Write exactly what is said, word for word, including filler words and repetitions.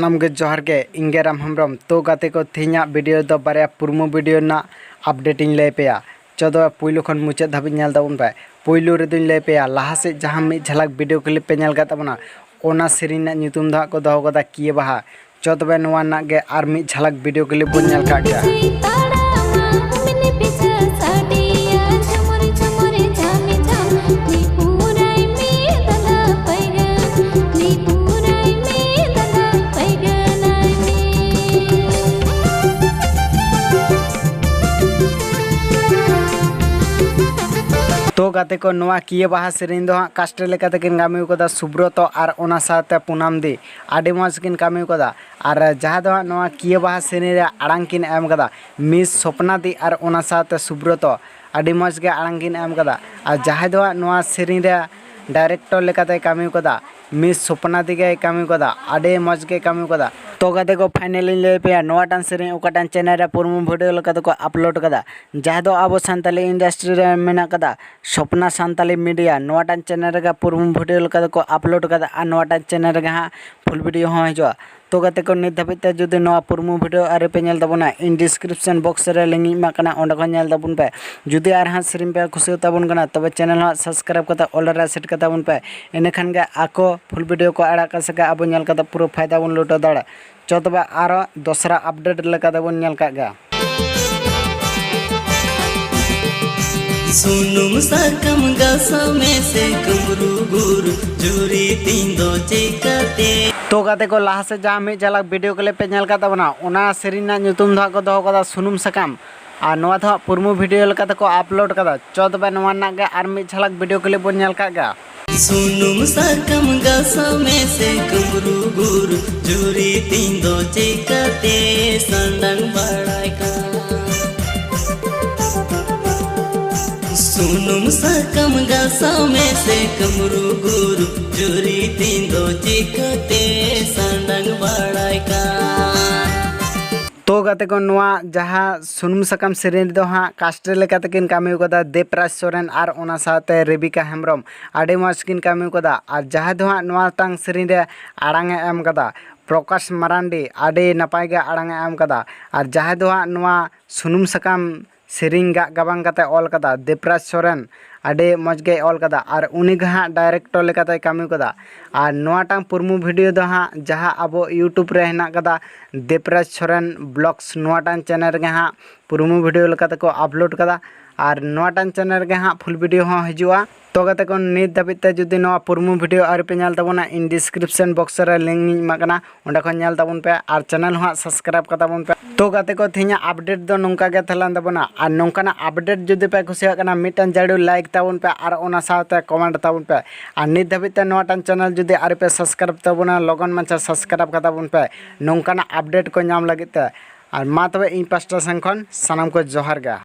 ᱥᱟᱱᱟᱢ ᱜᱮ ᱡᱚᱦᱟᱨ ᱜᱮ, ᱤᱧ ᱜᱮ ᱨᱟᱢ ᱦᱮᱢᱵᱨᱚᱢ᱾ ᱛᱚ ᱜᱟᱛᱮ ᱠᱚ, ᱛᱮᱦᱮᱧᱟᱜ ᱵᱷᱤᱰᱤᱭᱳ ᱫᱚ ᱵᱟᱨᱭᱟ ᱯᱨᱳᱢᱳ ᱵᱷᱤᱰᱤᱭᱳ ᱨᱮᱱᱟᱜ ᱟᱯᱰᱮᱴ ᱤᱧ ᱞᱟᱹᱭ ᱯᱮᱭᱟ᱾ ᱪᱚ ᱛᱚᱵᱮ ᱯᱩᱭᱞᱩ ᱠᱷᱚᱱ ᱢᱩᱪᱟᱹᱫ ᱫᱷᱟᱹᱵᱤᱡ ᱧᱮᱞ ᱛᱟᱵᱚᱱ ᱯᱮ᱾ ᱯᱩᱭᱞᱩ ᱨᱮᱫᱚᱧ ᱞᱟᱹᱭ ᱯᱮᱭᱟ, ᱞᱟᱦᱟ ᱥᱮᱫ ᱡᱟᱦᱟᱸ ᱢᱤᱫ ᱡᱷᱟᱞᱟᱠ ᱵᱷᱤᱰᱤᱭᱳ ᱠᱞᱤᱯ ᱯᱮ ᱧᱮᱞ ᱠᱟᱫ ᱛᱟᱵᱚᱱᱟ, ᱚᱱᱟ ᱥᱮᱨᱮᱧ ᱨᱮᱱᱟᱜ ᱧᱩᱛᱩᱢ ᱫᱚ ᱦᱟᱸᱜ ᱠᱚ ᱫᱚᱦᱚ ᱠᱟᱫᱟ ᱠᱤᱭᱟᱹ ᱵᱟᱦᱟ᱾ ᱪᱚ ᱛᱚᱵᱮ ᱱᱚᱣᱟ ᱨᱮᱱᱟᱜ ᱜᱮ ᱟᱨ ᱢᱤᱫ ᱡᱷᱟᱞᱟᱠ ᱵᱷᱤᱰᱤᱭᱳ ᱠᱞᱤᱯ ᱵᱚᱱ ᱧᱮᱞ ᱠᱟᱜ ᱜᱮᱭᱟ᱾ ᱛᱚ ᱜᱟᱛᱮ ᱠᱚ, ᱱᱚᱣᱟ ᱠᱤᱭᱟᱹ ᱵᱟᱦᱟ ᱥᱮᱨᱮᱧ ᱫᱚ ᱦᱟᱸᱜ ᱠᱟᱥᱴ ᱞᱮᱠᱟ ᱛᱮᱠᱤᱱ ᱠᱟᱹᱢᱤ ᱠᱟᱫᱟ ᱥᱩᱵᱨᱚᱛᱚ ᱟᱨ ᱚᱱᱟ ᱥᱟᱶᱛᱮ ᱯᱩᱱᱟᱢ ᱫᱤ᱾ ᱟᱹᱰᱤ ᱢᱚᱡᱽ ᱠᱤᱱ ᱠᱟᱹᱢᱤ ᱠᱟᱫᱟ᱾ ᱟᱨ ᱡᱟᱦᱟᱸ ᱫᱚ ᱦᱟᱸᱜ ᱱᱚᱣᱟ ᱠᱤᱭᱟᱹ ᱵᱟᱦᱟ ᱥᱮᱨᱮᱧ ᱨᱮ ᱟᱲᱟᱝ ᱠᱤᱱ ᱮᱢ ᱠᱟᱫᱟ ᱢᱤᱥ ᱥᱚᱯᱱᱟ ᱫᱤ ᱟᱨ ᱚᱱᱟ ᱥᱟᱶᱛᱮ ᱥᱩᱵᱨᱚᱛᱚ, ᱟᱹᱰᱤ ᱢᱚᱡᱽ ᱜᱮ ᱟᱲᱟᱝ ᱠᱤᱱ ᱮᱢ ᱠᱟᱫᱟ᱾ ᱟᱨ ᱡᱟᱦᱟᱸᱭ ᱫᱚ ᱦᱟᱸᱜ ᱱᱚᱣᱟ ᱥᱮᱨᱮᱧ ᱨᱮ ᱰᱟᱭᱨᱮᱠᱴᱚᱨ ᱞᱮᱠᱟᱛᱮᱭ ᱠᱟᱹᱢᱤ ᱠᱟᱫᱟ ᱢᱤᱥ ᱥᱚᱯᱱᱟ ᱫᱤ ᱜᱮᱭ ᱠᱟᱹᱢᱤ ᱠᱟᱫᱟ, ᱟᱹᱰᱤ ᱢᱚᱡᱽ ᱜᱮᱭ ᱠᱟᱹᱢᱤ ᱠᱟᱫᱟ᱾ ᱛᱚ ᱜᱟᱛᱮ ᱠᱚ, ᱯᱷᱟᱭᱱᱟᱞ ᱤᱧ ᱞᱟᱹᱭ ᱯᱮᱭᱟ, ᱱᱚᱣᱟᱴᱟᱝ ᱥᱮᱨᱮᱧ ᱚᱠᱟᱴᱟᱝ ᱪᱮᱱᱮᱞ ᱨᱮ ᱯᱨᱳᱢᱳ ᱵᱷᱤᱰᱤᱭᱳ ᱞᱮᱠᱟ ᱛᱮᱠᱚ ᱟᱯᱞᱳᱰ ᱠᱟᱫᱟ, ᱡᱟᱦᱟᱸ ᱫᱚ ᱟᱵᱚ ᱥᱟᱱᱛᱟᱞᱤ ᱤᱱᱰᱟᱥᱴᱨᱤ ᱨᱮ ᱢᱮᱱᱟᱜ ᱠᱟᱫᱟ ᱥᱚᱯᱱᱟ ᱥᱟᱱᱛᱟᱞᱤ ᱢᱤᱰᱤᱭᱟ, ᱱᱚᱣᱟᱴᱟᱝ ᱪᱮᱱᱮᱞ ᱨᱮᱜᱮ ᱯᱨᱳᱢᱳ ᱵᱷᱤᱰᱤᱭᱳ ᱞᱮᱠᱟ ᱛᱮᱠᱚ ᱟᱯᱞᱳᱰ ᱠᱟᱫᱟ ᱟᱨ ᱱᱚᱣᱟᱴᱟᱝ ᱪᱮᱱᱮᱞ ᱨᱮᱜᱮ ᱦᱟᱸᱜ ᱯᱷᱩᱞ ᱵᱷᱤᱰᱤᱭᱳ ᱦᱚᱸ ᱦᱤᱡᱩᱜᱼᱟ᱾ ᱛᱚ ᱜᱟᱛᱮ ᱠᱚ, ᱱᱤᱛ ᱫᱷᱟᱹᱵᱤᱡ ᱛᱮ ᱡᱩᱫᱤ ᱱᱚᱣᱟ ᱯᱨᱳᱢᱳ ᱵᱷᱤᱰᱤᱭᱳ ᱟᱹᱣᱨᱤ ᱯᱮ ᱧᱮᱞ ᱛᱟᱵᱚᱱᱟ, ᱤᱧ ᱰᱤᱥᱠᱨᱤᱯᱥᱚᱱ ᱵᱚᱠᱥ ᱨᱮ ᱞᱤᱝᱠ ᱤᱧ ᱮᱢᱟᱜ ᱠᱟᱱᱟ, ᱚᱸᱰᱮ ᱠᱷᱚᱱ ᱧᱮᱞ ᱛᱟᱵᱚᱱ ᱯᱮ᱾ ᱡᱩᱫᱤ ᱟᱨ ᱦᱟᱸᱜ ᱥᱮᱨᱮᱧ ᱯᱮ ᱠᱩᱥᱤᱭᱟᱛᱟ ᱵᱚᱱ ᱠᱟᱱᱟ, ᱛᱚᱵᱮ ᱪᱮᱱᱮᱞ ᱦᱚᱸ ᱥᱟᱵᱥᱠᱨᱟᱭᱤᱵ ᱠᱟᱛᱮ ᱚᱞ ᱨᱮ ᱥᱮᱴ ᱠᱟᱛᱟ ᱵᱚᱱ ᱯᱮ᱾ ᱤᱱᱟᱹᱠᱷᱟᱱ ᱜᱮ ᱟᱠᱚ ᱯᱷᱩᱞ ᱵᱷᱤᱰᱤᱭᱳ ᱠᱚ ᱟᱲᱟᱜ ᱠᱟᱜ ᱥᱮ ᱟᱵᱚ ᱧᱮᱞ ᱠᱟᱛᱮ ᱯᱩᱨᱟᱹ ᱯᱷᱟᱭᱫᱟ ᱵᱚᱱ ᱞᱩᱴᱟᱹᱣ ᱫᱟᱲᱮᱭᱟᱜᱼᱟ᱾ ᱪᱚ ᱛᱚᱵᱮ ᱟᱨᱚ ᱫᱚᱥᱨᱟ ᱟᱯᱰᱮᱴ ᱞᱮᱠᱟ ᱛᱮᱵᱚᱱ ᱧᱮᱞ ᱠᱟᱜ ᱜᱮ᱾ ᱥᱩᱱᱩᱢ ᱥᱟᱠᱟᱢ ᱜᱷᱟᱥᱟᱣ ᱢᱮᱥᱮ ᱠᱩᱢᱵᱽᱨᱩ ᱜᱩᱨ ᱡᱩᱨᱤ ᱛᱤᱧ ᱫᱚ ᱪᱤᱠᱟᱹᱛᱮ? ᱛᱚ ᱜᱟᱛᱮ ᱠᱚ, ᱞᱟᱦᱟ ᱥᱮᱫ ᱡᱟᱦᱟᱸ ᱢᱤᱫ ᱡᱷᱟᱞᱟᱠ ᱵᱷᱤᱰᱤᱭᱳ ᱠᱞᱤᱯ ᱯᱮ ᱧᱮᱞ ᱠᱟᱫ ᱛᱟᱵᱚᱱᱟ, ᱚᱱᱟ ᱥᱮᱨᱮᱧ ᱨᱮᱱᱟᱜ ᱧᱩᱛᱩᱢ ᱫᱚ ᱦᱟᱸᱜ ᱠᱚ ᱫᱚᱦᱚ ᱠᱟᱫᱟ ᱥᱩᱱᱩᱢ ᱥᱟᱠᱟᱢ᱾ ᱟᱨ ᱱᱚᱣᱟ ᱫᱚ ᱦᱟᱸᱜ ᱯᱨᱳᱢᱳ ᱵᱷᱤᱰᱤᱭᱳ ᱞᱮᱠᱟ ᱛᱮᱠᱚ ᱟᱯᱞᱳᱰ ᱠᱟᱫᱟ᱾ ᱪᱚ ᱛᱚᱵᱮ ᱱᱚᱣᱟ ᱨᱮᱱᱟᱜ ᱜᱮ ᱟᱨ ᱢᱤᱫ ᱡᱷᱟᱞᱟᱠ ᱵᱷᱤᱰᱤᱭᱳ ᱠᱞᱤᱯ ᱵᱚᱱ ᱧᱮᱞ ᱠᱟᱜ ᱜᱮ᱾ ᱥᱩᱱᱩᱢ ᱥᱟᱠᱟᱢ ᱜᱷᱟᱥᱟᱣ ᱢᱮᱥᱮ ᱠᱩᱢᱵᱽᱨᱩ ᱜᱩᱨ ᱡᱩᱨᱤ ᱛᱤᱧ ᱫᱚ ᱪᱤᱠᱟᱹᱛᱮ ᱥᱟᱸᱰᱟᱝ ᱵᱟᱲᱟᱭ ᱠᱟᱱ? ᱥᱩᱱᱩᱢ ᱥᱟᱠᱟᱢ ᱜᱷᱟᱥᱟᱣ ᱢᱮᱥᱮ ᱠᱩᱢᱵᱽᱨᱩ ᱜᱩᱨ ᱡᱩᱨᱤ ᱛᱤᱧ ᱫᱚ ᱪᱤᱠᱟᱹᱛᱮ ᱥᱟᱸᱰᱟᱝ ᱵᱟᱲᱟᱭ ᱠᱟᱱ? ᱛᱚ ᱜᱟᱛᱮ ᱠᱚ, ᱱᱚᱣᱟ ᱡᱟᱦᱟᱸ ᱥᱩᱱᱩᱢ ᱥᱟᱠᱟᱢ ᱥᱮᱨᱮᱧ ᱨᱮᱫᱚ ᱦᱟᱸᱜ ᱠᱟᱥᱴ ᱞᱮᱠᱟ ᱛᱮᱠᱤᱱ ᱠᱟᱹᱢᱤ ᱠᱟᱫᱟ ᱫᱮᱵᱽᱨᱟᱡᱽ ᱥᱚᱨᱮᱱ ᱟᱨ ᱚᱱᱟ ᱥᱟᱶᱛᱮ ᱨᱮᱵᱤᱠᱟ ᱦᱮᱢᱵᱨᱚᱢ, ᱟᱹᱰᱤ ᱢᱚᱡᱽ ᱠᱤᱱ ᱠᱟᱹᱢᱤ ᱠᱟᱫᱟ᱾ ᱟᱨ ᱡᱟᱦᱟᱸᱭ ᱫᱚ ᱦᱟᱸᱜ ᱱᱚᱣᱟ ᱴᱟᱝ ᱥᱮᱨᱮᱧ ᱨᱮ ᱟᱲᱟᱝ ᱮ ᱮᱢ ᱠᱟᱫᱟ ᱯᱨᱚᱠᱟᱥ ᱢᱟᱨᱟᱱᱰᱤ ᱟᱹᱰᱤ ᱱᱟᱯᱟᱭ ᱜᱮ ᱟᱲᱟᱝ ᱮ ᱮᱢ ᱠᱟᱫᱟ᱾ ᱟᱨ ᱡᱟᱦᱟᱸᱭ ᱫᱚ ᱦᱟᱸᱜ ᱱᱚᱣᱟ ᱥᱩᱱᱩᱢ ᱥᱟᱠᱟᱢ ᱥᱮᱨᱮᱧ ᱜᱟᱜ ᱜᱟᱵᱟᱱ ᱠᱟᱛᱮ ᱚᱞ ᱠᱟᱫᱟ ᱫᱮᱵᱽᱨᱟᱡᱽ ᱥᱚᱨᱮᱱ, ᱟᱹᱰᱤ ᱢᱚᱡᱽ ᱜᱮᱭ ᱚᱞ ᱠᱟᱫᱟ᱾ ᱟᱨ ᱩᱱᱤ ᱜᱮ ᱦᱟᱸᱜ ᱰᱟᱭᱨᱮᱠᱴᱚᱨ ᱞᱮᱠᱟᱛᱮᱭ ᱠᱟᱹᱢᱤ ᱠᱟᱫᱟ᱾ ᱟᱨ ᱱᱚᱣᱟᱴᱟᱝ ᱯᱨᱳᱢᱳ ᱵᱷᱤᱰᱤᱭᱳ ᱫᱚ ᱦᱟᱸᱜ ᱡᱟᱦᱟᱸ ᱟᱵᱚ YouTube ᱨᱮ ᱦᱮᱱᱟᱜ ᱠᱟᱫᱟ ᱫᱮᱵᱽᱨᱟᱡᱽ ᱥᱚᱨᱮᱱ ᱵᱞᱚᱜᱥ, ᱱᱚᱣᱟᱴᱟᱝ ᱪᱮᱱᱮᱞ ᱨᱮᱜᱮ ᱦᱟᱸᱜ ᱯᱨᱳᱢᱳ ᱵᱷᱤᱰᱤᱭᱳ ᱞᱮᱠᱟᱛᱮ ᱠᱚ ᱟᱯᱞᱳᱰ ᱠᱟᱫᱟ᱾ ᱟᱨ ᱱᱚᱣᱟᱴᱟᱝ ᱪᱮᱱᱮᱞ ᱨᱮᱜᱮ ᱦᱟᱸᱜ ᱯᱷᱩᱞ ᱵᱷᱤᱰᱤᱭᱳ ᱦᱚᱸ ᱦᱤᱡᱩᱜᱼᱟ᱾ ᱛᱚ ᱜᱟᱛᱮ ᱠᱚ, ᱱᱤᱛ ᱫᱷᱟᱹᱵᱤᱡ ᱛᱮ ᱡᱩᱫᱤ ᱱᱚᱣᱟ ᱯᱨᱳᱢᱳ ᱵᱷᱤᱰᱤᱭᱳ ᱟᱹᱣᱨᱤ ᱯᱮ ᱧᱮᱞ ᱛᱟᱵᱚᱱᱟ, ᱤᱧ ᱰᱤᱥᱠᱨᱤᱯᱥᱚᱱ ᱵᱚᱠᱥ ᱨᱮ ᱞᱤᱝᱠ ᱤᱧ ᱮᱢᱟᱜ ᱠᱟᱱᱟ, ᱚᱸᱰᱮ ᱠᱷᱚᱱ ᱧᱮᱞ ᱛᱟᱵᱚᱱ ᱯᱮ ᱟᱨ ᱪᱮᱱᱮᱞ ᱦᱚᱸ ᱦᱟᱸᱜ ᱥᱟᱵᱥᱠᱨᱟᱭᱤᱵ ᱠᱟᱛᱟ ᱵᱚᱱ ᱯᱮ᱾ ᱛᱚ ᱜᱟᱛᱮ ᱠᱚ, ᱛᱮᱦᱮᱧᱟᱜ ᱟᱯᱰᱮᱴ ᱫᱚ ᱱᱚᱝᱠᱟ ᱜᱮ ᱛᱟᱦᱮᱸ ᱞᱮᱱ ᱛᱟᱵᱚᱱᱟ᱾ ᱟᱨ ᱱᱚᱝᱠᱟᱱᱟᱜ ᱟᱯᱰᱮᱴ ᱡᱩᱫᱤ ᱯᱮ ᱠᱩᱥᱤᱭᱟᱜ ᱠᱟᱱᱟ, ᱢᱤᱫᱴᱟᱝ ᱡᱟᱹᱨᱩᱲ ᱞᱟᱭᱤᱠ ᱛᱟᱵᱚᱱ ᱯᱮ ᱟᱨ ᱚᱱᱟ ᱥᱟᱶᱛᱮ ᱠᱚᱢᱮᱱᱴ ᱛᱟᱵᱚᱱ ᱯᱮ᱾ ᱟᱨ ᱱᱤᱛ ᱫᱷᱟᱹᱵᱤᱡ ᱛᱮ ᱱᱚᱣᱟᱴᱟᱝ ᱪᱮᱱᱮᱞ ᱡᱩᱫᱤ ᱟᱹᱣᱨᱤ ᱯᱮ ᱥᱟᱵᱥᱠᱨᱟᱭᱤᱵ ᱛᱟᱵᱚᱱᱟ, ᱞᱚᱜᱚᱱ ᱢᱟᱪᱷᱟ ᱥᱟᱵᱥᱠᱨᱟᱭᱤᱵ ᱠᱟᱛᱟ ᱵᱚᱱ ᱯᱮ ᱱᱚᱝᱠᱟᱱᱟᱜ ᱟᱯᱰᱮᱴ ᱠᱚ ᱧᱟᱢ ᱞᱟᱹᱜᱤᱫ ᱛᱮ᱾ ᱟᱨ ᱢᱟ ᱛᱚᱵᱮ, ᱤᱧ ᱯᱟᱥᱴᱟ ᱥᱮᱱ ᱠᱷᱚᱱ ᱥᱟᱱᱟᱢ ᱠᱚ ᱡᱚᱦᱟᱨ ᱜᱮ᱾